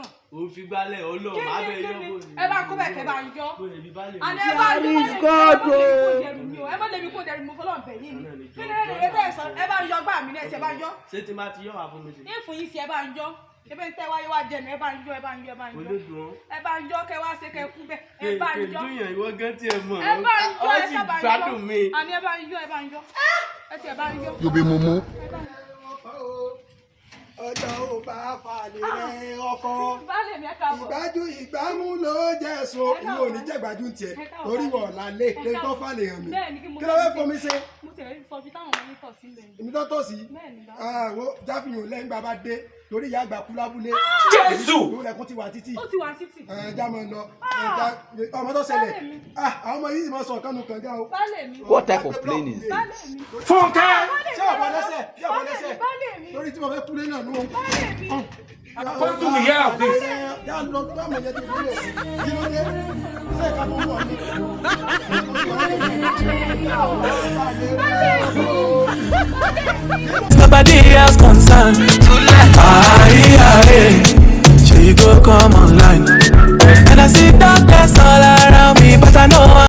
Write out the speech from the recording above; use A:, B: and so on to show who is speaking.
A: náà.
B: Òun fi gbálẹ̀ Ọlọ́run
A: Kí
B: má
A: ni
B: bẹ
A: kí
B: yọ
A: ni
B: bó ni.
A: ẹ bá kó bẹ́ẹ̀ kẹ́ bá ń yọ.
B: Bó ni ibi bá lè
A: Àní
B: mi.
A: ẹ bá ń yọ.
C: There is God
A: ẹ má lè mi kó
C: o.
A: dẹrù mi o, ẹ má lè mi kó dẹrù mi, fọlọ́n bẹ̀ yín ni. Kí ni rẹ̀ tẹ́ ẹ sọ? Ẹ bá ń yọ gbà mí náà, ẹ bá ń yọ.
B: Ṣé tí n bá ti yọ wà fún mi sí?
A: Ní fún yín sí, ẹ bá ń yọ. Ebe ń tẹ́ wáyé wá jẹ mi, ẹ bá ń yọ, ẹ bá ń yọ, ẹ bá ń
B: Kò
A: yọ.
B: lè dùn ọ́.
A: Ẹ bá ń yọ kẹ wá ṣe kẹ kú bẹ́ẹ̀. Ẹ bá ń
B: Kè
A: yọ.
B: dùn yàn, ìwọ gán tiẹ̀ mọ̀.
A: Ẹ bá ń yọ,
B: Ọ
A: ẹ
B: sì
A: sábà ń yọ.
B: gbádùn mi.
A: Àní ẹ bá ń yọ, ẹ bá ń yọ. Ẹ sì ẹ bá ń yọ.
D: You be mumu.
A: Ẹ bá ń yọ.
C: Ọjọ́ ò bá falẹ̀ rẹ ọkọ.
A: Baálé mi, ẹ káàbọ̀.
C: Ìgbájú ìgbámú ló jẹ́ sùn. Ìwọ ò ní jẹ́ ìgbájú ń tiẹ̀ torí wọ̀ lálé lè tó falẹ̀ hàn mí.
A: Bẹ́ẹ̀ ni, kí mo
C: Kí ló fẹ́ fomi ṣe?
A: Mo tẹ̀lé sọ fi táwọn ọmọ yín tọ̀ sí ilẹ̀ yìí.
C: Èmi tó tọ̀ sí.
A: Bẹ́ẹ̀ ni bá.
C: Àwọn jáfihàn lẹ́yìn bàbá dé torí ìyá àgbà kú lábúlé.
E: Jésù!
C: Ìwọ lẹkùn ti wà títì.
A: Ó ti wà títì.
C: Ẹ já mọ lọ. Ọmọ tó ṣẹlẹ̀.
A: Baálé mi.
C: Ah, àwọn ọmọ yìí sì máa sọ ọ̀kan nù kànga o.
A: Baálé mi.
E: What type of plane is this?
A: Baálé mi.
E: Fúnkẹ́!
C: Ṣé ọ̀bọ lẹ́sẹ̀? Ṣé ọ̀bọ lẹ́sẹ̀?
A: Baálé mi.
C: Lórí tí mo fẹ́ kúlé náà nù.
A: Baálé mi.
E: Supposed to hear of this.
C: Yà lọ tó àmọ̀ yẹn ti kúlé. Kí ló dé? Ṣé ìka tó ń wọ̀ ni?
A: Baálé mi.
F: Nobody else concerned. Aye, aye. Sure you go come online. And I see darkness all around me, but I know.